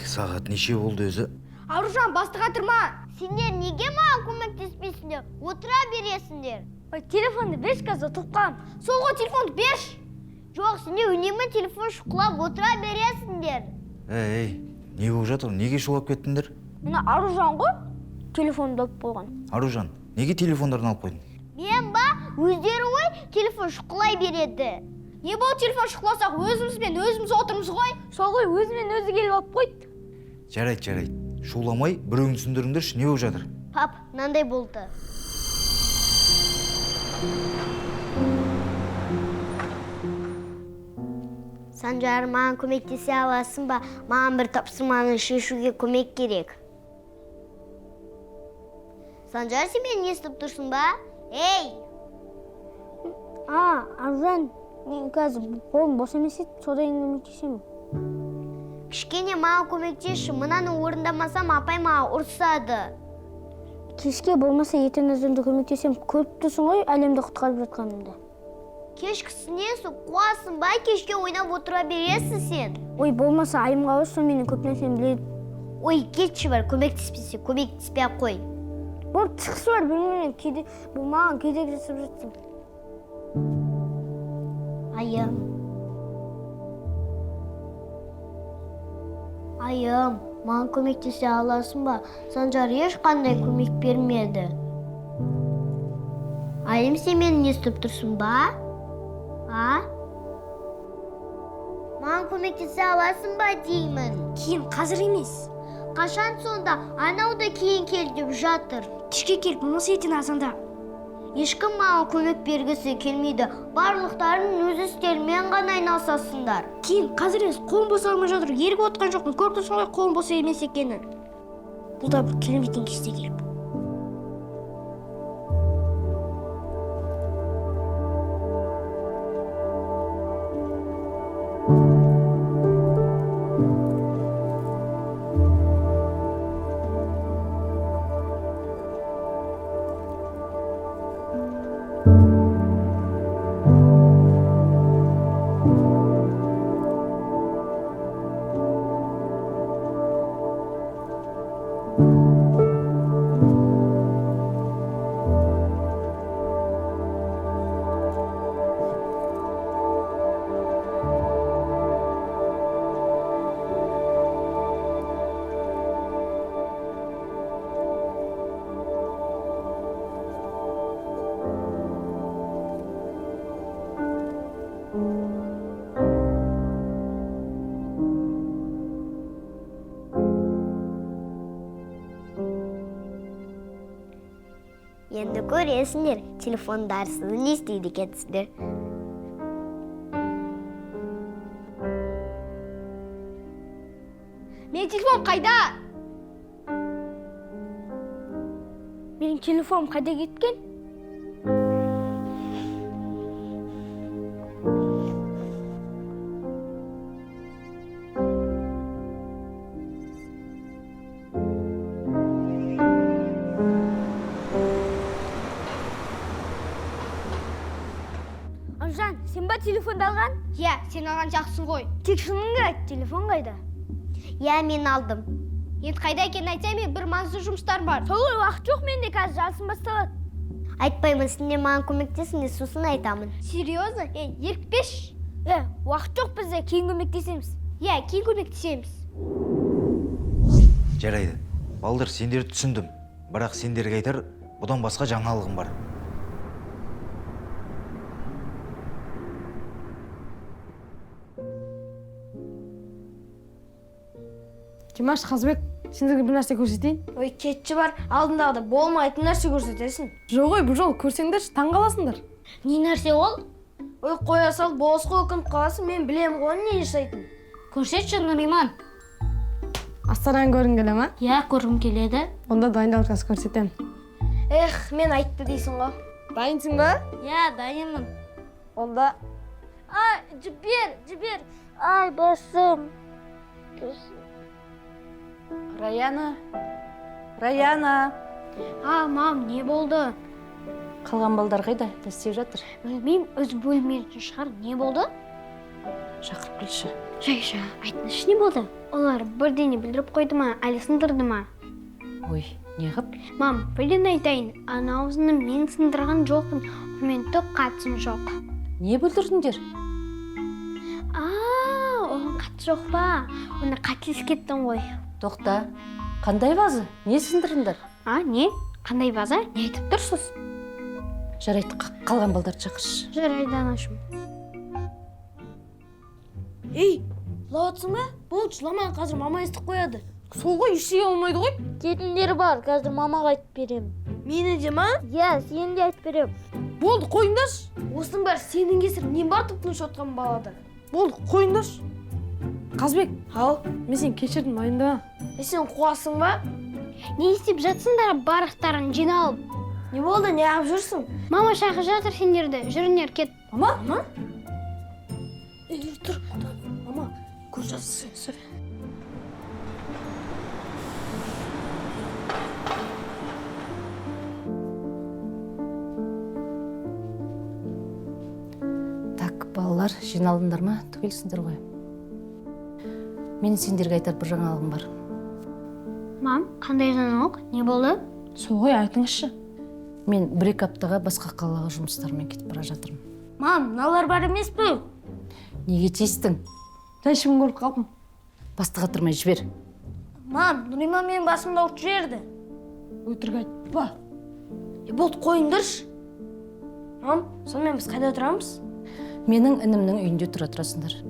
Сағат неше болды өзі? Аружан, бастыға тұрма. Сендер неге маған көмектеспейсіңдер? Отыра бересіңдер. Ой, телефонды берші, қазір ұтылып қаламын. Сол ғой, телефонды берші. Жоқ, сендер үнемі телефон шұқылап отыра бересіңдер. Ей, ей, не болып жатыр? Неге шулап кеттіңдер? Мына Аружан ғой, телефонды алып қойған. Аружан, неге телефондарын алып қойдың? Мен ба, өздері ғой телефон шұқылай береді. Не болды, телефон шұқыласақ, өзімізбен өзіміз отырмыз ғой. Сол ғой, өзімен өзі келіп алып қойды. Жарайды, жарайды. Шуламай, біреуін түсіндіріңдерші, не болып жатыр? Пап, мынандай болды. Санжар, маған көмектесе аласың ба? Маған бір тапсырманы шешуге көмек керек. Санжар, сен мені естіп тұрсың ба? Ей! А, Аружан, мен қазір қолым бос емес еді, содан кейін көмектесемін. Кішкене маған көмектесші, мынаны орындамасам апай маған ұрсады. Кешке болмаса ертең азанда көмектесемін. Көріп тұрсың ғой әлемді құтқарып жатқанымды. Кешкісіне қуасың ба, кешке ойнап отыра бересің сен. Ой, болмаса Айымға баршы, сол менен көп нәрсені біледі. Ой, кетші бар, көмектеспесе, көмектеспей ақ қой. Болып шықшы бар, білмеймін, кейде бұл маған кедергі жасап жатсың. Айым. Айым, маған көмектесе аласың ба? Санжар ешқандай көмек бермеді. Айым, сен мені естіп тұрсың ба? А? Маған көмектесе аласың ба деймін. Кейін, қазір емес. Қашан сонда? Анау да кейін кел деп жатыр. Кешке келіп, болмаса ертең азанда. Ешкім маған көмек бергісі келмейді. Барлықтарың өз істерімен ғана айналысасыңдар. Кейін, қазір емес, қолым бос алмай жатыр. Ерігіп отқан жоқпын, көріп тұрсың ғой қолым бос емес екенін. Бұл да бір келмейтін кезде келіп. Енді көресіңдер, телефондарсыз не істейді екенсіңдер. Менің телефоным қайда? Менің телефоным қайда кеткен? Аружан, сен ба телефонды алған? Иә, сен алған жақсың ғой. Тек шыныңды айт, телефон қайда? Иә, мен алдым. Енді қайда екенін айтсам, мен бір маңызды жұмыстарым бар. Сол ғой, уақыт жоқ менде, қазір жарысым басталады. Айтпаймын, сендер маған көмектесіңдер, сосын айтамын. Серьезно? Ей, ерікпеші. Е, уақыт жоқ бізде, кейін көмектесеміз. Иә, кейін көмектесеміз. Жарайды. Балдар, сендерді түсіндім. Бірақ сендерге айтар бұдан басқа жаңалығым бар. Димаш, Қазбек, сендерге бір нәрсе көрсетейін. Ой, кетші бар, алдындағыда болмайтын нәрсе көрсетесің. Жоқ ой, бұл жолы көрсеңдерші, таң қаласыңдар. Не нәрсе ол? Ой, қоя сал, босқа өкініп қаласың, мен білемін ғой не жасайтынын. Көрсетші, Нұриман. Астананы көргің келе ма? Иә, көргім келеді. Онда дайындалып қазір көрсетемін. Эх, мен айтты дейсің ғой. Дайынсың ба? Иә, дайынмын. Онда Ай, жібер, жібер. Ай, басым. Раяна, Раяна. А, мам, не болды? Қалған балдар қайда? Не істеп жатыр? Білмеймін, өз бөлмесінде шығар. Не болды? Шақырып келші. Жайша, айтыңызшы, не болды? Олар бірдеңе бүлдіріп қойды ма, әлі сындырды ма? Ой, неғып? Мам, бірден айтайын, анаусыны мен сындырған жоқпын, онымен түк қатысым жоқ. Не бүлдірдіңдер? Оған қатысы жоқ па? Оны қателесіп кеттің ғой. Тоқта, қандай ваза? Не сындырдыңдар? А, не? Қандай ваза? Не айтып тұрсыз? Жарайды, қалған балдарды шақыршы. Жарайды, анашым. Ей, жылап отырсың ба? Болды, жылама, қазір мама естіп қояды. Сол ғой, ештеңе болмайды ғой. Кетіңдер бар, қазір мамаға айтып беремін. Мені де ма? Иә, сені де айтып беремін. Болды, қойыңдаршы. Осының бәрі сенің кесірің. Нен бар тып-тыныш отқан балада? Болды, қойыңдаршы. Қазбек, Ау, мен сені кешірдім, уайымдама. Сен қуасың ба? Не істеп жатсыңдар барлықтарың жиналып? Не болды, не қылып жүрсің? Мама шақырып жатыр сендерді, жүріңдер, кет. Мама? Мама? Тұр, мама, көріп жатсың. Так, балалар, жиналдыңдар ма? Түгелсіңдер ғой. Мен сендерге айтар бір жаңалығым бар. Мам, қандай жаңалық? Не болды? Сол ғой, айтыңызшы. Мен 1-2 аптаға басқа қалаға жұмыстармен кетіп бара жатырмын. Мам, мыналар бар емес пе? Неге тиістің? Жайшымын көріп қалдым. Басты қатырмай жібер. Мам, Нұрима менің басымды ауыртып жіберді. Өтірік айтпа. Болды, қойыңдаршы. Мам, сонымен біз қайда тұрамыз? Менің інімнің үйінде тұра тұрасыңдар.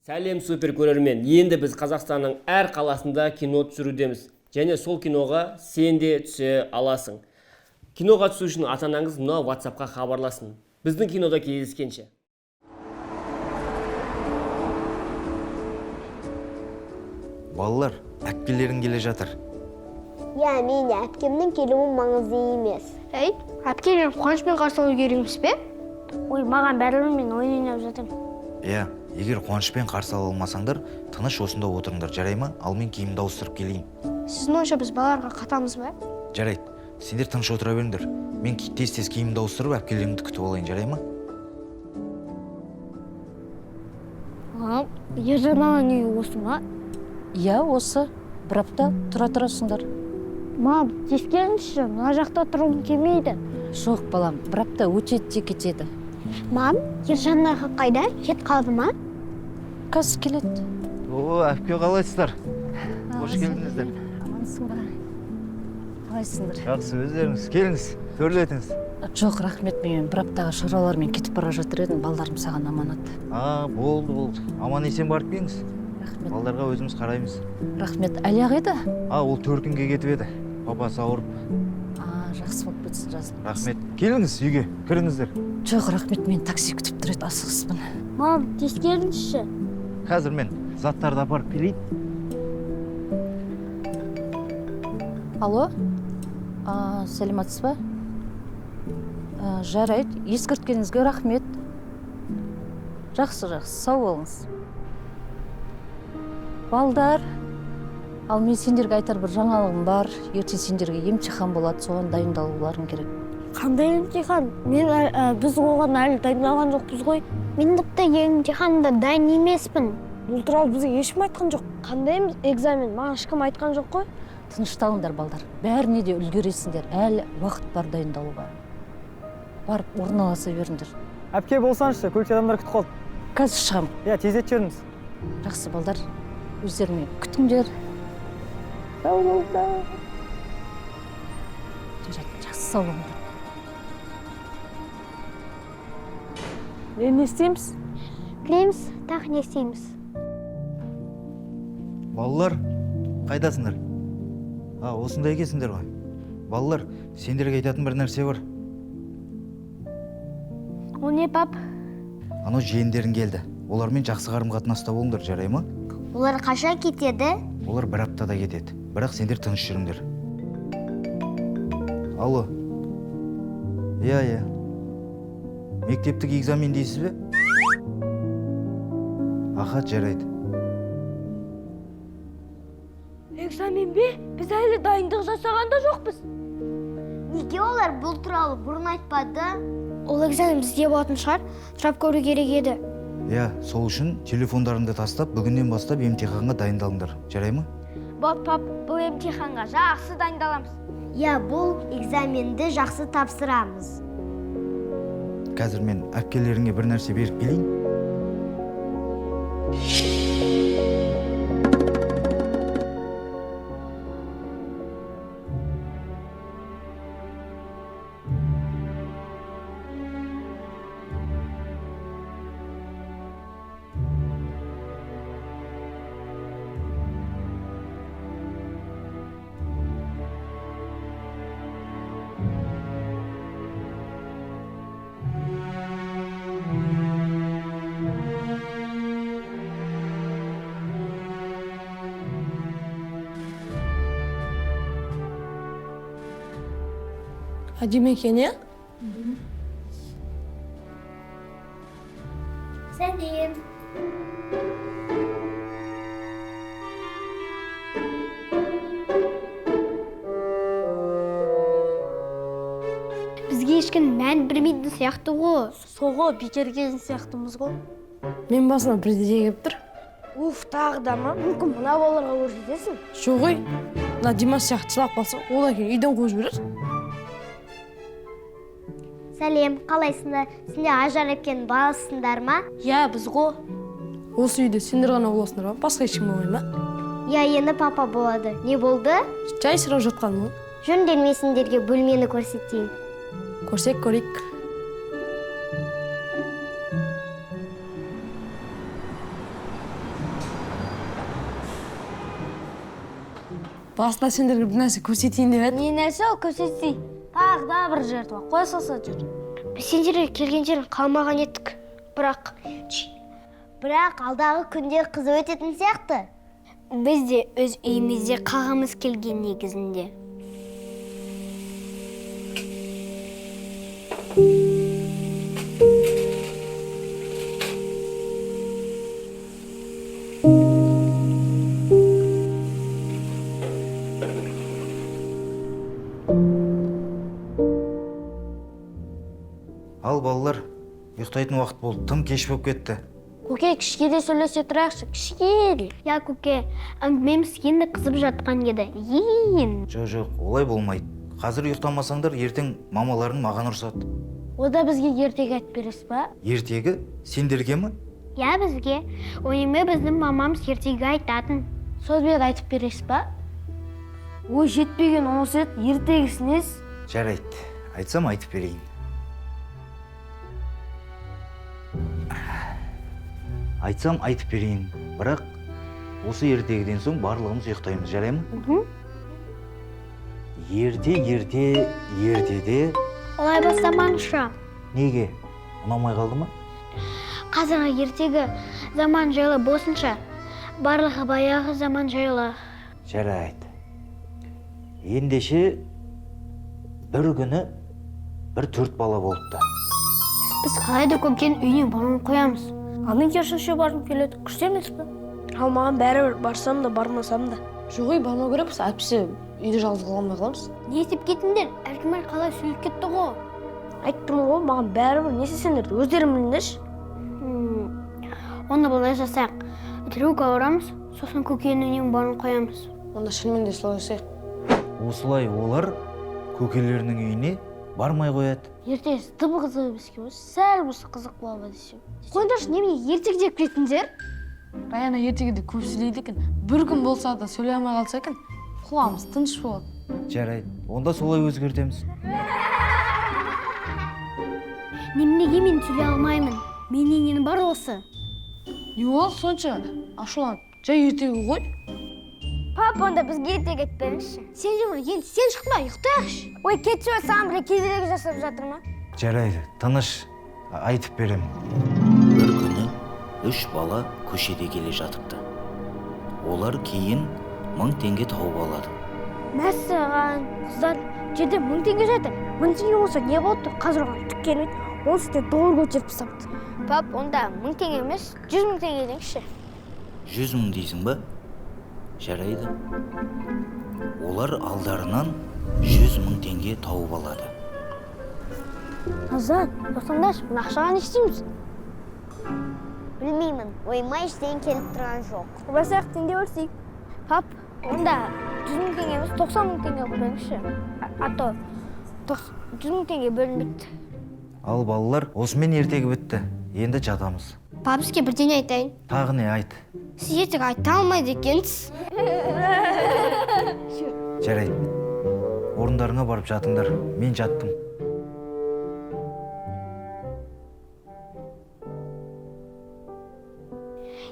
Сәлем, супер көрермен. Енді біз Қазақстанның әр қаласында кино түсірудеміз. Және сол киноға сен де түсе аласың. Киноға түсу үшін ата-анаңыз мына WhatsApp-қа хабарласын. Біздің кинода кездескенше. Балалар, әпкелерің келе жатыр. Иә, мен әпкемнің келуі маңызды емес. Ей, әпкелерін қуанышпен қарсы алу керек емес пе? Ой, маған бәрібір, мен ойын ойнап жатырмын. Иә, егер қуанышпен қарсы ала алмасаңдар, тыныш осында отырыңдар, жарай ма? Ал мен киімді ауыстырып келейін. Сіздің ойынша біз балаларға қатамыз ба? Жарайды, сендер тыныш отыра беріңдер. Мен тез-тез киімді ауыстырып, әпкелеріңді күтіп алайын, жарай ма? Мам, Ержан ағаның үйі осы ма? Иә, осы. Бір апта тұра тұрасыңдар. Мам, тез келіңізші, мына жақта тұрғым келмейді. Жоқ, балам, бір апта өтеді де кетеді. Мам, Ержан аға қайда? Кетіп қалды ма? Қазір келеді. О, әпке, қалайсыздар? Қош келдіңіздер. Амансың ба? Қалайсыңдар? Жақсы, өздеріңіз. Келіңіз, төрлетіңіз. Жоқ, рахмет, мен бір аптаға шаруалармен кетіп бара жатыр едім, балдарым саған аманат. Болды, болды. Аман есен барып келіңіз. Рахмет. Балдарға өзіміз қараймыз. Рахмет. Әлия қайда? Ол төркінге кетіп еді. Папасы ауырып. Жақсы болып кетсін, жазылып. Рахмет. Келіңіз үйге, кіріңіздер. Жоқ, рахмет, мен такси күтіп тұр еді, асығыспын. Мам, тез келіңізші. Қазір мен заттарды апарып келейін. Алло, сәлеметсіз ба? Жарайды, ескерткеніңізге рахмет. Жақсы, жақсы, сау болыңыз. Балдар, ал мен сендерге айтар бір жаңалығым бар. Ертең сендерге емтихан болады, соған дайындалуларың керек. Қандай емтихан? Біз оған әлі дайындалған жоқпыз ғой. Мен тіпті емтиханда дайын емеспін. Бұл туралы бізге ешкім айтқан жоқ. Қандай экзамен? Маған ешкім айтқан жоқ қой. Тынышталыңдар, балдар. Бәріне де үлгересіңдер. Әлі уақыт бар дайындалуға. Барып орналаса беріңдер. Әпке, болсаңызшы, көлікте адамдар күтіп қалды. Қазір шығамын. Иә, тездетіп жіберіңіз. Жақсы, балдар. Өздеріңе күтіңдер. Сау болыңдар. Жарайды, жақсы, сау болыңдар. Не істейміз? Білеміз, тағы не істейміз? Балалар, қайдасыңдар? Осында екенсіңдер ғой. Балалар, сендерге айтатын бір нәрсе бар. О не, пап? Анау жиендерің келді. Олармен жақсы қарым-қатынаста болыңдар, жарай ма? Олар қашан кетеді? Олар бір аптада кетеді. Бірақ сендер тыныш жүріңдер. Алло. Иә, иә. Мектептік экзамен дейсіз бе? Аха, жарайды. Экзамен бе? Біз әлі дайындық жасаған да жоқпыз. Неге олар бұл туралы бұрын айтпады? Ол экзамен бізде болатын шығар, сұрап көру керек еді. Иә, сол үшін телефондарыңды тастап, бүгіннен бастап емтиханға дайындалыңдар. Жарай ма? Болды, пап, бұл емтиханға жақсы дайындаламыз. Иә, бұл экзаменді жақсы тапсырамыз. Қазір мен әпкелеріңе бір нәрсе беріп келейін. Әдемі екен, иә? Сәлем. Бізге ешкім мән бермейтін сияқты ғой. Сол ғой, бекер келген сияқтымыз ғой. Мен басыма бір идея келіп тұр. Уф, тағы да ма? Мүмкін мына балаларға көрсетесің? Жоқ ой, мына Димаш сияқты жылап қалса, одан кейін үйден қуып жіберер. Сәлем, қалайсыңдар? Сендер Ажар әпкенің баласысыңдар ма? Иә, біз ғой. Осы үйде сендер ғана боласыңдар ма? Басқа ешкім болмай ма? Иә, енді папа болады. Не болды? Жай сұрап жатқаным ғой. Жүріңдер, мен сендерге бөлмені көрсетейін. Көрсек көрейік. Басында сендерге бір нәрсе көрсетейін деп едім. Не нәрсе ол, көрсетсей? Тағы да бір жертва. Қоя салса жүр. Біз сендерге келген жерін қалмаған едік. Бірақ Бірақ алдағы күнде қызу өтетін сияқты. Біз де өз үйімізде қалғымыз келген негізінде. Ал балалар, ұйықтайтын уақыт болды, тым кеш болып кетті. Көке, кішкене сөйлесе тұрайықшы, кішкене. Я, көке, әңгімеміз енді қызып жатқан еді. Ең. Жоқ, жоқ, олай болмайды. Қазір ұйықтамасаңдар, ертең мамаларың маған ұрсады. Ода бізге ертегі айтып бересіз ба? Ертегі сендерге ме? Я, бізге. Ойыма біздің мамамыз ертегі айтатын. Сонымен айтып бересіз ба? Ой, жетпеген осы еді, ертегісі несі? Жарайды, айтсам айтып берейін. Айтсам айтып берейін, бірақ осы ертегіден соң барлығымыз ұйықтаймыз, жарай ма? Ерте, ерте, ертеде... Олай бастамаңызшы. Неге? Ұнамай қалды ма? Қазіргі ертегі заман жайлы болсыншы. Барлығы баяғы заман жайлы. Жарайды. Ендеше бір күні бір 4 бала болыпты. Біз қалай да көкенің үйіне бармай қоямыз. Ал мен керісінше барғым келеді. Күшті емес пе? Ал маған бәрібір, барсам да бармасам да. Жоқ ой, бармау керекпіз, әйтпесе үйде жалғыз қала алмай қаламыз. Не істеп кеттіңдер? Әркім қалай сөйлеп кетті ғой. Айттым ғой, маған бәрібір, не істесеңдер өздерің біліңдерші. Оны былай жасайық. Трюк ауырамыз, сосын көкенің үйіне бармай қоямыз. Онда шынымен де солай жасайық. Осылай олар көкелерінің үйіне бармай қояды. Ертесі тым қызық емес екен, сәл болса қызық бола ма десем. Қойыңдаршы, немене ертегі деп кетіңдер? Раяна ертегіде көп сөйлейді екен. Бір күн болса да сөйлей алмай қалса екен, құлағымыз тыныш болады. Жарайды, онда солай өзгертеміз. Неменеге мен сөйлей алмаймын? Менен ненің бар осы? Не болды сонша ашуланып? Жай ертегі ғой. Папа, онда бізге ертегі айтып беріңізші. Сен де бір, енді сен шықтың ба, ұйықтайықшы. Ой, кетші, саған бір кедергі жасап жатыр ма? Жарайды, тыныш, айтып беремін. Бір күні 3 бала көшеде келе жатыпты. Олар кейін 1000 теңге тауып алады. Мәссаған, қыздар, жерде 1000 теңге жатыр. 1000 теңге болса не болды? Қазір оған түк келмейді. Оның үстіне доллар көтеріп тастапты. Пап, онда 1000 теңге емес, 100 000 теңге деңізші. 100 000 дейсің ба? Жарайды. Олар алдарынан 100 000 теңге тауып алады. Азат, тоқтаңдаршы, мына ақшаға не істейміз? Білмеймін, ойыма ештеңе келіп тұрған жоқ. Барсақ теңге бөлсек. Пап, онда 100 мың теңге емес, 90 мың теңге қылып беріңізші. А то 100 мың теңге бөлінбейді. Ал балалар, осымен ертегі бітті. Енді жатамыз. Пап, сізге бірдеңе айтайын. Тағы не айт? Сіз ертегі айта алмайды екенсіз. Жарайды. Орындарыңа барып жатыңдар. Мен жаттым.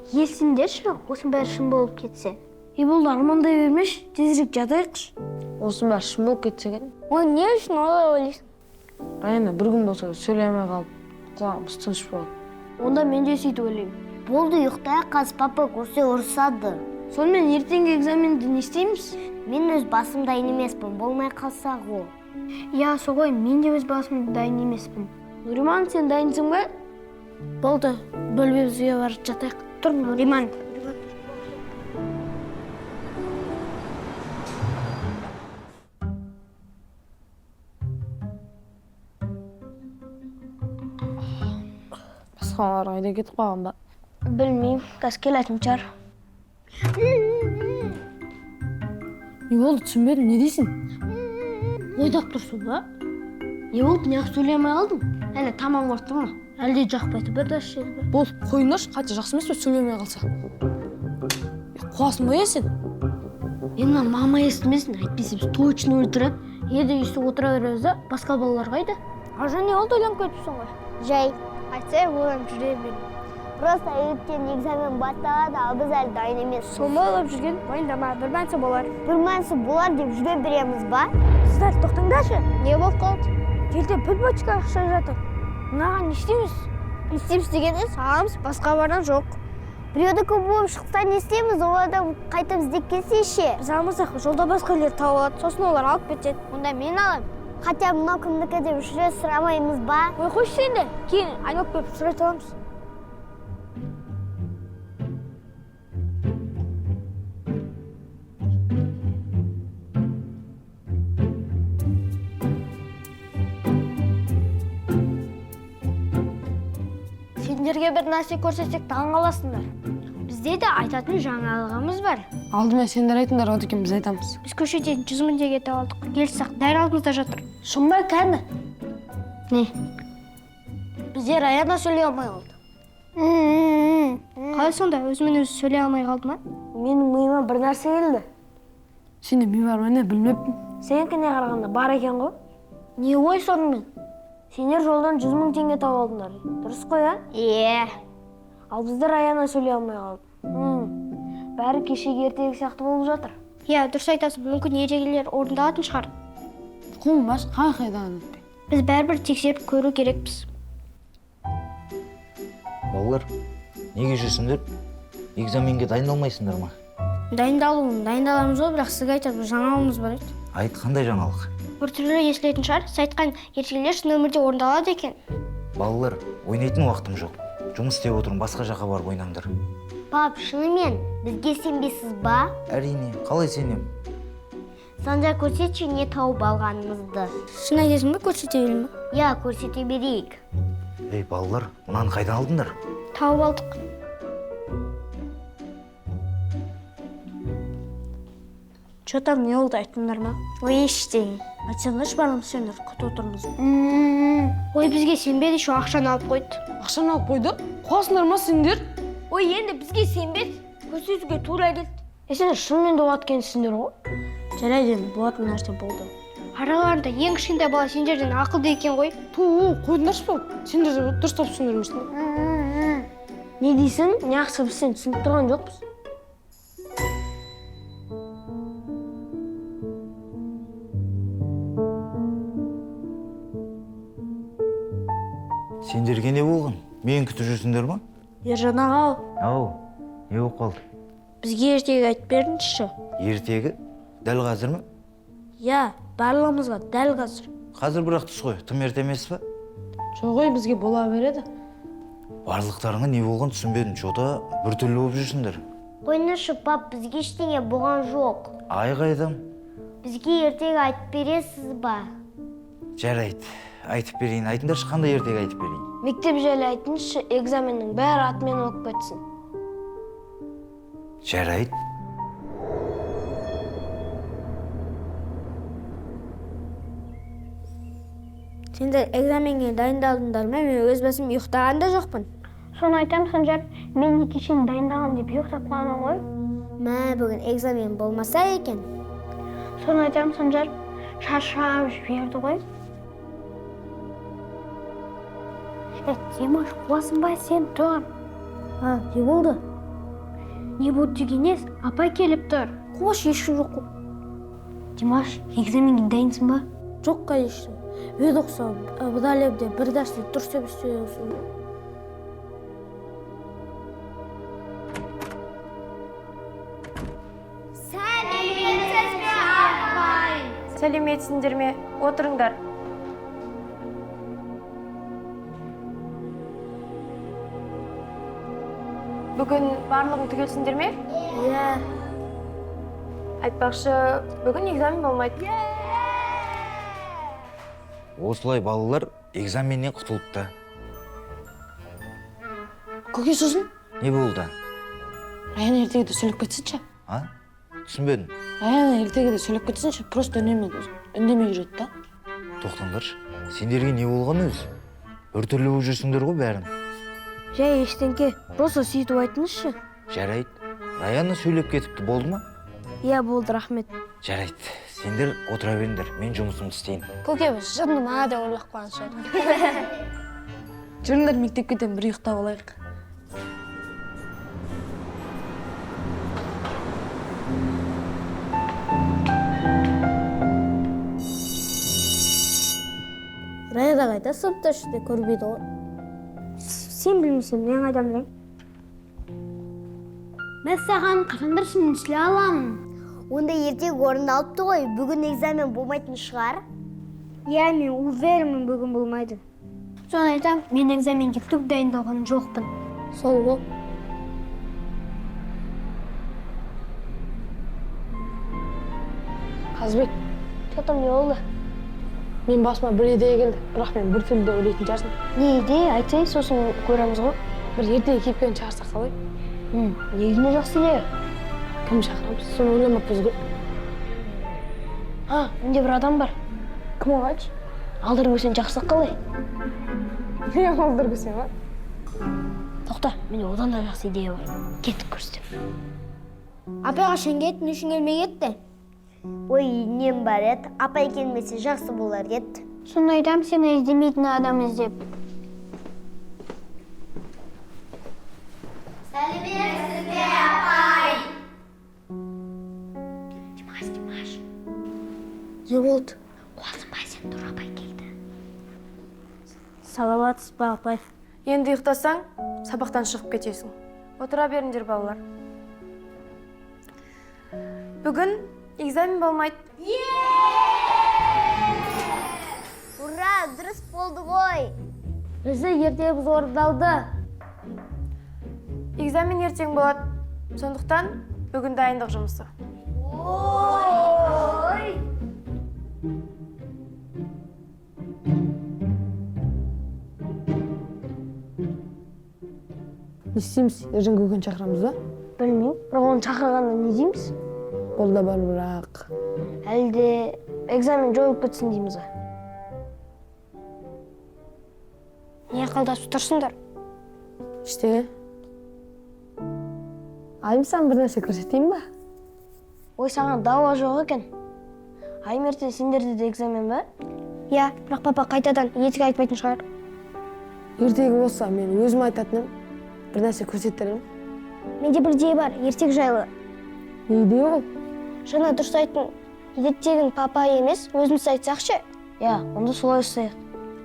Елсіндерші, осының бәрі шын болып кетсе. Ей болды, армандай бермеші, тезірек жатайықшы. Осының бәрі шын болып кетсе екен. Ой, не үшін олай ойлайсың? Раяна бір күн болса сөйлей алмай қалып, құлағымыз тыныш болады. Онда мен де сөйтіп ойлаймын. Болды, ұйықтайық, қазір папа көрсе ұрсады. Сонымен ертеңгі экзаменді не істейміз? Мен өз басым дайын емеспін, болмай қалса ғой. Иә, сол ғой, мен де өз басым дайын емеспін. Нұриман, сен дайынсың ба? Болды, бөлмемізге барып жатайық. Тұр, Нұриман. Басқалар қайда кетіп қалған ба? Білмеймін, қазір келетін шығар. Не болды, түсінбедім, не дейсің? Ойдап тұрсың ба? Не болды, неғып сөйлей алмай қалдың? Әлі тамақ ұрты ма? Әлде жақпайды бір дас жер ба? Болды, қойыңдаршы, қате жақсы емес пе сөйлемей қалса? Қуасың ба сен? Енді мына мама естімесін, әйтпесе біз точно өлтіреді. Енді өйстіп отыра береміз да, басқа балалар қайда? Аржан, не болды, ойланып кетіпсің ғой? Жай. Айтса, ойланып жүре беремін. Просто ертең экзамен басталады, ал біз әлі дайын емеспіз. Соны ойлап жүрген, уайымдама, бір мәнісі болар. Бір мәнісі болар деп жүре береміз ба? Қыздар, тоқтаңдаршы. Не болып қалды? Жерде бір бочка ақша жатыр. Мынаған не істейміз? Не істейміз дегенде саламыз, басқа барған жоқ. Біреудікі болып шықса не істейміз? Ол адам қайтып іздеп келсе ше? Біз алмасақ, жолда басқа үйлер тауып алады, сосын олар алып кетеді. Онда мен аламын. Хотя мынау кімдікі деп үш рет сұрамаймыз ба? Ой, қойшы енді, кейін айналып келіп сұрай саламыз. Сендерге бір нәрсе көрсетсек таң қаласыңдар. Бізде де айтатын жаңалығымыз бар. Алдымен сендер айтыңдар, одан кейін біз айтамыз. Біз көшеден 100 мың теңге тауып алдық. Келсек, дәл алдымызда жатыр. Шын ба, кәні? Не? Бізде Раяна сөйлей алмай қалды. Қалай сонда, өзімен өзі сөйлей алмай қалды ма? Менің миыма бір нәрсе келді. Сенде ми бар ма, не білмеппін. Сенікіне қарағанда бар екен ғой. Не ой сонымен? Сендер жолдан 100 мың теңге тауып алдыңдар. Дұрыс қой, а? Е. Ал біздер Раяна сөйлей алмай қалды. Бәрі кешегі ертегі сияқты болып жатыр. Иә, дұрыс айтасың. Мүмкін ертегілер орындалатын шығар. Қуынбаш, қай-қайдан өтпей. Біз бәрібір тексеріп көру керекпіз. Балалар, неге жүрсіңдер? Экзаменге дайындалмайсыңдар ма? Дайындаламыз ғой, бірақ сізге айтатын жаңалығымыз бар еді. Айт, қандай жаңалық? Бір түрлі естілетін шығар. Сіз айтқан ертегілер шын өмірде орындалады екен. Балалар, ойнайтын уақытым жоқ. Жұмыс істеп отырмын, басқа жаққа барып ойнаңдар. Пап, шынымен бізге сенбейсіз ба? Әрине, қалай сенем? Санжар, көрсетші не тауып алғанымызды. Шын айтасың ба, көрсете берейін ба? Иә, көрсете берейік. Ей, балалар, мынаны қайдан алдыңдар? Тауып алдық. Че там, не болды, айттыңдар ма? Ой, ештеңе. Айтсаңдаршы, барлығымыз сендер күтіп отырмыз. Ой, бізге сенбеді, еще ақшаны алып қойды. Ақшаны алып қойды? Қуасыңдар ма сендер? Ой, енді бізге сенбеді, көрсетуге тура келді. Сендер шынымен де болады екенсіңдер ғой. Жарайды енді, болатын нәрсе болды. Араларында ең кішкентай бала сендерден ақылды екен ғой. Ту, қойдыңдаршы бұл. Сендер де дұрыс тапсыңдар. Не дейсің? Неғысы біз сені түсініп тұрған жоқпыз. Сендерге не болған? Мені күтіп жүрсіңдер ма? Ержан аға. Ау, не болып қалды? Бізге ертегі айтып беріңізші. Ертегі? Дәл қазір ме? Иә, барлығымызға дәл қазір. Қазір бірақ түс қой, тым ерте емес пе? Жоқ ой, бізге бола береді. Барлықтарыңа не болған түсінбедім, чё-то біртүрлі болып жүрсіңдер. Қойыңызшы, пап, бізге ештеңе болған жоқ. Ай қайдам? Бізге ертегі айтып бересіз ба? Жарайды, Айтып берейін. Айтыңдаршы, қандай ертегі айтып берейін? Мектеп жайлы айтыңызшы, экзаменнің бәрі атымен болып кетсін. Жарайды. Сендер экзаменге дайындалдыңдар ма? Мен өз басым ұйықтаған да жоқпын. Соны айтам, Санжар, мен не кешен дайындалам деп ұйықтап қалдым ғой. Мә, бүгін экзамен болмаса екен. Соны айтам, Санжар, шаршап жіберді ғой. Димаш, қуасың ба сен, тұр. А, не болды? Не болды деген ес, апай келіп тұр. Қуаш, ешкім жоқ қой. Димаш, экзаменге дайынсың ба? Жоқ, конечно. Ведоқса, бұдалебде бір дәрісте дұрыс деп істеуесің. Сәлеметсіз бе, апай? Сәлеметсіңдер ме? Отырыңдар. Бүгін барлығың түгелсіңдер ме? Иә. Айтпақшы, бүгін экзамен болмайды. Осылай балалар экзаменнен құтылыпты. Көке, сосын? Не болды? Аяна ертегіде сөйлеп кетсінші. А? Түсінбедім. Аяна ертегіде сөйлеп кетсінші, просто үндемей жүреді да. Тоқтаңдаршы, сендерге не болған өзі? Біртүрлі болып жүрсіңдер ғой бәрін. Жай ештеңке, просто сөйтіп айтыңызшы. Жарайды. Раяна сөйлеп кетіпті, болды ма? Иә, болды, рахмет. Жарайды, сендер отыра беріңдер, мен жұмысымды істейін. Көке, біз жынды ма деп ойлап қалған шығар. Жүріңдер, мектепке кетемін, бір ұйықтап алайық. Раяда қайда сыныпта ішінде көрмейді ғой. Сен білмесең, мен қайдан білемін? Мен саған қараңдаршы, мен сөйлей аламын. Онда ертегі орындалыпты ғой, бүгін экзамен болмайтын шығар. Иә, мен уверенмін, бүгін болмайды. Соны айтам, мен экзаменге түк дайындалған жоқпын. Сол ғой. Қазбек. Че там не болды? Мен басыма бір идея келді, бірақ мен бір түрлі ойлайтын шығарсың. Не идея? Айтсай, сосын көреміз ғой. Бір ертегі кейіпкерін шақырсақ қалай? Негізінде жақсы идея. Кім шақырамыз? Соны ойламаппыз ғой. А, менде бір адам бар. Кім ол, айтшы? Алдыр көсен шақырсақ қалай? Не Алдыр көсен ба? Тоқта, менде одан да жақсы идея бар. Кеттік көрсетемін. Апай қашан кетті, не үшін келмей кетті? Ой, нем бар еді, апай келмесе жақсы болар еді. Соны айтам, сені іздемейтін адам іздеп. Сәлеметсіз бе, апай? Димаш, Димаш. Не болды? Қуасың ба сен, тұр, апай келді. Саламатсыз ба, апай? Енді ұйықтасаң, сабақтан шығып кетесің. Отыра беріңдер, балалар. Бүгін экзамен болмайды. Ура, дұрыс болды ғой. Біздің ертегіміз орындалды. Экзамен ертең болады. Сондықтан бүгін дайындық жұмысы. Ой! Не істейміз? Ержан көкені шақырамыз ба? Білмеймін, бірақ оны шақырғанда не дейміз? Ол да бар, бірақ. Әлде экзамен жойылып кетсін дейміз ғой. Не ақылдасып тұрсыңдар? Ештеңе. Айым, саған бір нәрсе көрсетейін ба? Ой, саған дауа жоқ екен. Айым, ертең сендерде де экзамен ба? Иә, бірақ папа қайтадан ертегі айтпайтын шығар. Ертегі болса, мен өзім айтатын едім. Бір нәрсе көрсетер едім. Менде бір идея бар, ертегі жайлы. Не идея ол? Жаңа дұрыс айттың. Ертегін папа емес, өзіміз айтсақшы. Иә, онда солай жасайық.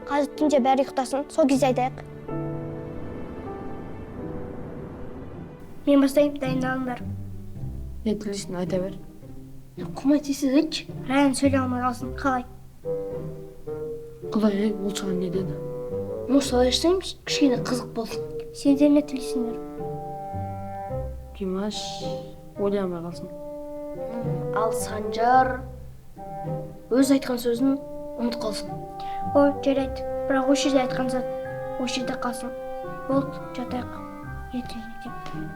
Қазір түнде бәрі ұйықтасын, сол кезде айтайық. Мен бастайын, дайындалыңдар. Не тілейсің, айта бер. Құмай тисіз айтшы. Раян сөйлей алмай қалсын, қалай? Құдай, ол саған не деді? Ну, солай жасаймыз, кішкене қызық болсын. Сендер не тілейсіңдер? Димаш ойлай алмай қалсын. Ал Санжар өз айтқан сөзін ұмытып қалсын. О, жарайды. Бірақ осы жерде айтқан зат осы жерде қалсын. Болды, жатайық. Ертең ертең.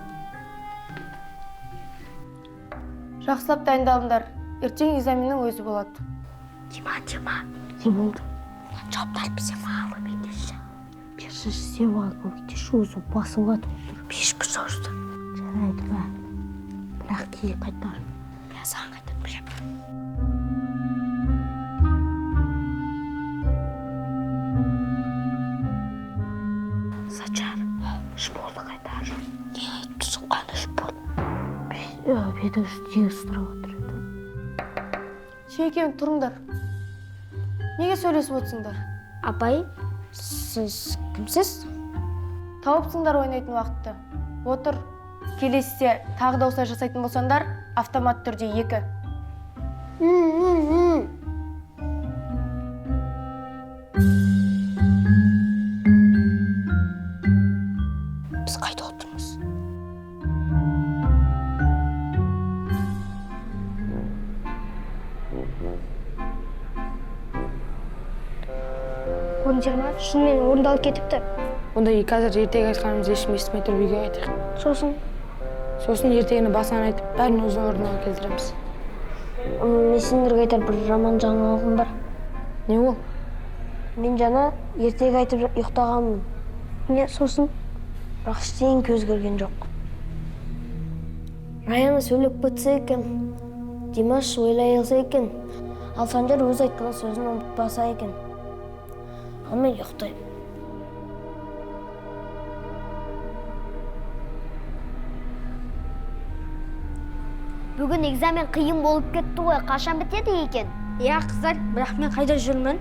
Жақсылап дайындалыңдар. Ертең экзаменнің өзі болады. Дима, Дима, не болды? Жауаптарды бізге маған көмектесші. Берші, сен маған көмектесші, өзі басым қатып отыр. Ешкім сұрасты. Жарайды, ба. Бірақ кейін қайтар. Мен саған қайтарып беремін. Сачар, шпорды қайтар. Не айтып тұрсың, қандай шпор? Беті тегіс сұрап отыр еді. Сен екеуің тұрыңдар. Неге сөйлесіп отырсыңдар? Апай, сіз кімсіз? Тауыпсыңдар ойнайтын уақытты. Отыр. Келесіде тағы да осылай жасайтын болсаңдар, автомат түрде 2. Біз қайда отырмыз? Көрдіңдер ма? Шынымен орындалып кетіпті. Онда қазір ертегі айтқанымызды ешкім естімей тұрып үйге қайтайық. Сосын? Сосын ертегіні басынан айтып, бәрін өз орнына келтіреміз. Мен сендерге айтар бір жаман жаңалығым бар. Не ол? Мен жаңа ертегі айтып ұйықтағанмын. Не, сосын? Бірақ ештеңе өзгерген жоқ. Раяна сөйлеп кетсе екен, Димаш ойлай алса екен, ал Санжар өз айтқан сөзін ұмытпаса екен. Ал мен ұйықтаймын. Бүгін экзамен қиын болып кетті ғой, қашан бітеді екен? Иә, қыздар, бірақ мен қайда жүрмін?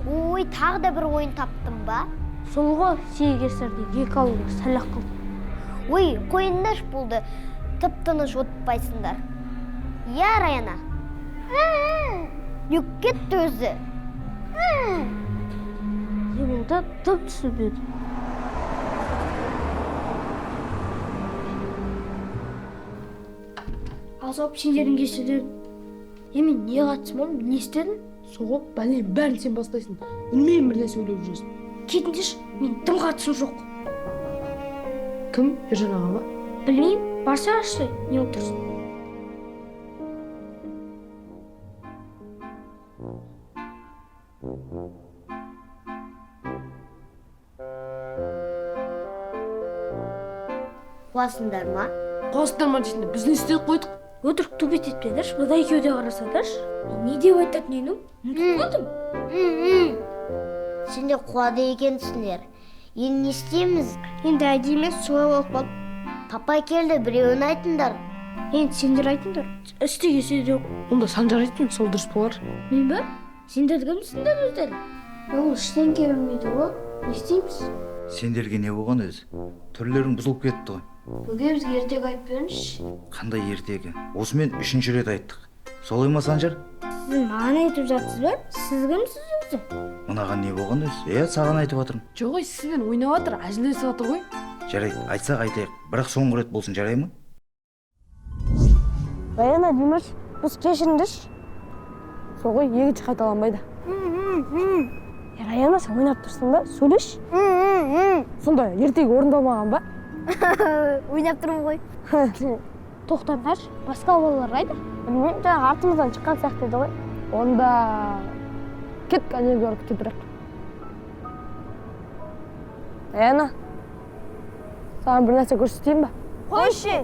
Ой, тағы да бір ойын таптым ба? Сол ғой, 8 сәрде 2 алуға сәл-ақ қалды. Ой, қойыңдаршы болды, тып-тыныш отпайсыңдар. Иә, Раяна? Не кетті өзі? Не болды? Тып түсіп еді. Азап сендердің кесірінен. Е, мен не қатысым бар, не істедім? Соғып, бәле, бәрін сен бастайсың. Білмеймін, бір нәрсе ойлап жүресің. Кетіңдерші, мен дым қатысым жоқ. Кім? Ержан аға ма? Білмеймін, барсаңызшы, не отырсың? Қуасыңдар ма? Қуасыңдар ма дейтін, біз не істеп қойдық? Өтірік төбет етпеңдерші, мына екеуі де қарасаңдаршы. Мен не деп айтатын едім? Ұмытып қалдым. Сендер қуады екенсіңдер. Енді не істейміз? Енді әдейі емес, солай болып қалды. Папа келді, біреуін айтыңдар. Енді сендер айтыңдар. Істегесе де. Онда Санжар айтсын, сол дұрыс болар. Мен бе? Сендер кімсіңдер өздері? Ол ештеңе білмейді ғой. Не істейміз? Сендерге не болған өзі? Түрлерің бұзылып кетті ғой. Бөге, бізге ертегі айтып беріңізші. Қандай ертегі? Осымен 3-ші рет айттық. Солай ма, Санжар? Сіз маған айтып жатсыз ба? Сіз кімсіз өзі? Мынаған не болған өзі? Е, саған айтып жатырмын. Жоқ, ой, сізбен ойнап жатыр, әзілдесіп жатыр ғой. Жарайды, айтсақ айтайық. Бірақ соңғы рет болсын, жарай ма? Раяна, Димаш, біз кешіріңдерші. Сол ғой, екінші қайталанбайды. Раяна, сен ойнап тұрсың ба? Сөйлеші. Сонда ертегі орындалмаған ба? Ойнап тұрмын ғой. Тоқтаңдаршы, басқа балалар қайда? Білмеймін, жаңағы артымыздан шыққан сияқты еді ғой. Онда кеттік, әнеге барып күте тұрайық. Раяна, саған бір нәрсе көрсетейін ба? Қойшы.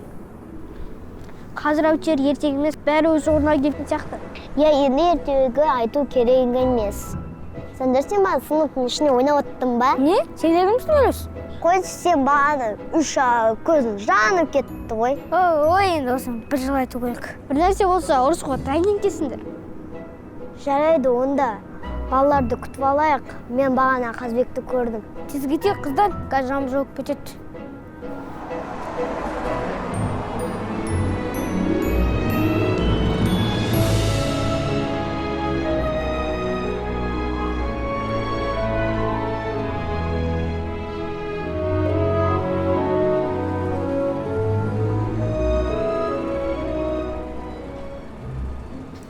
Қазір әйтеуір ертегі емес, бәрі өз орнына келетін сияқты. Иә, енді ертегі айту керек емес. Санжар, сен маған сыныптың ішіне ойнап оттың ба? Не? Сендер кімсің өзі? Қойшы, сен бағана 3 көзің жанып кетті ғой. Ой, енді осыны бір жыл айту керек. Бір нәрсе болса, ұрысуға дайын екенсіңдер. Жарайды, онда балаларды күтіп алайық. Мен бағана Қазбекті көрдім. Тез кетейік, қыздар, қазір жаңбыр жауып кетеді.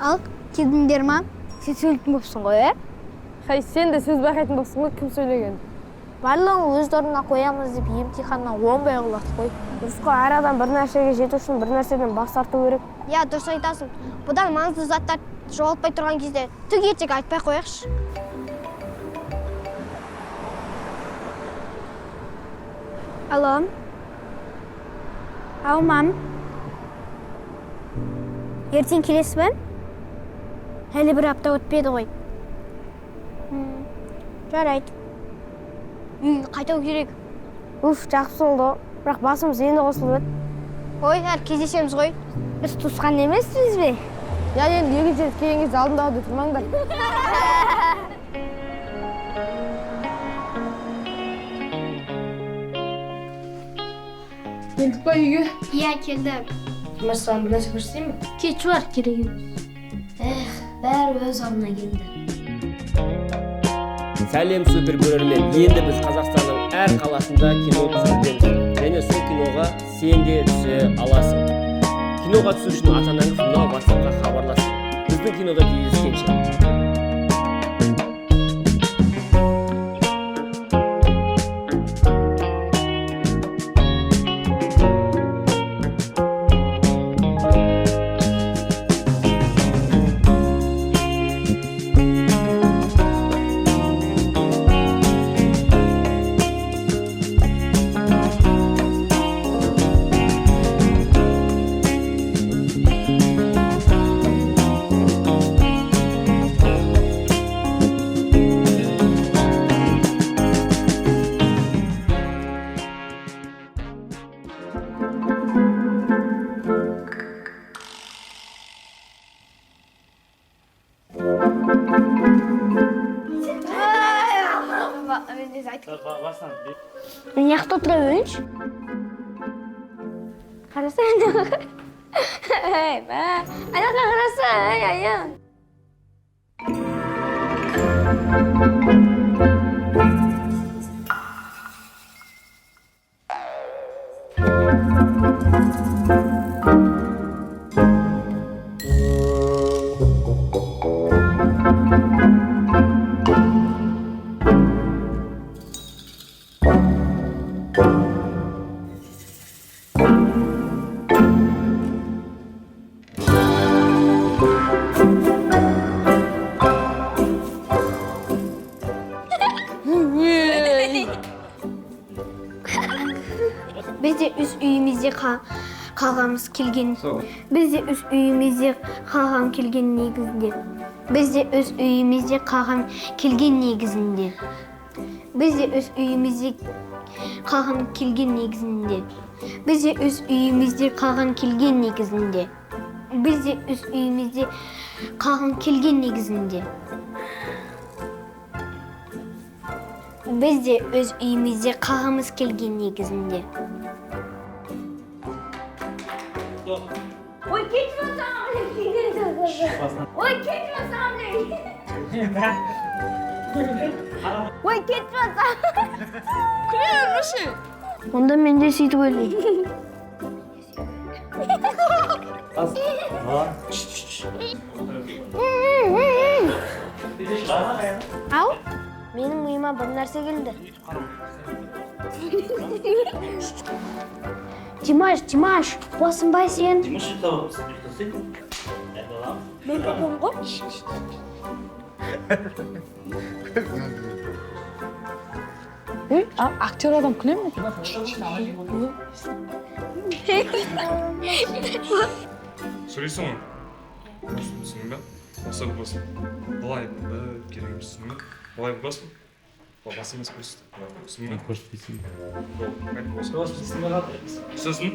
Ал, келдіңдер ма? Сен сөйлейтін болыпсың ғой, ә? Хай, сен де сөз байқайтын болсың ғой, кім сөйлеген? Барлығын өз орнына қоямыз деп емтиханнан оңбай құлаттық қой. Дұрыс қой, әр адам бір нәрсеге жету үшін бір нәрседен бас тарту керек. Иә, дұрыс айтасың. Бұдан маңызды заттар жоғалтпай тұрған кезде түк ертек айтпай қояйықшы. Алло. Ау, мам. Ертең келесіз бе? Әлі бір апта өтпеді ғой. Жарайды. Үйге қайту керек. Уф, жақсы болды. Бірақ басымыз енді қосылып еді. Ой, әр кездесеміз ғой. Біз туысқан емеспіз бе? Я енді екінші рет келген кезде алдымда тұрмаңдар. Келдік па үйге? Иә, келдік. Мен саған бір нәрсе көрсетейін бе? Кетші бар, керек емес. Эх, бәрі өз орнына келді. Сәлем супер көрермен. Енді біз Қазақстанның әр қаласында кино түсірудеміз. Және сол киноға сен де түсе аласың. Киноға түсу үшін ата-анаңыз мынау WhatsApp-қа хабарласын. Біздің кинода кездескенше. Мына жақта отыра берейінші. Қараса ана. Ей, мә. Ана жаққа қараса, ей, аян. Біз де өз үйімізде қалғамыз келген. Біз де өз үйімізде қалғам келген негізінде. Біз де өз үйімізде қалғам келген негізінде. Біз де өз үйімізде қалғам келген негізінде. Біз де өз үйімізде қалған келген негізінде. Біз де өз үйімізде қалған келген негізінде. Біз де өз үйімізде қалғымыз келген негізінде. Ой, кетші саған, ой, кетші саған. Ой, кетші саған. Күле бермеші. Онда мен де сөйтіп ойлаймын. Ау? Менің миыма бір нәрсе келді. Димаш, Димаш, қуасың ба сен? Димаш ұйықтасың. Мен папам ғой. Актер адам күле ме? Сөйлейсің ғой. Түсіндің бе? Осы болсын. Былай керек емес, түсіндің бе? Былай болсын. Бас емес просто. Түсіндің бе? Көрсетпейсің. Сосын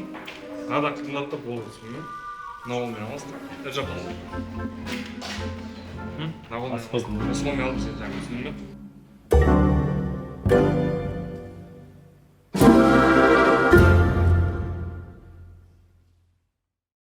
мынада қиындап та болды, түсіндің бе? Мына қолмен аласың. Жоқ. Мына қолмен. Осы қолмен алып сен жаңа, түсіндің бе?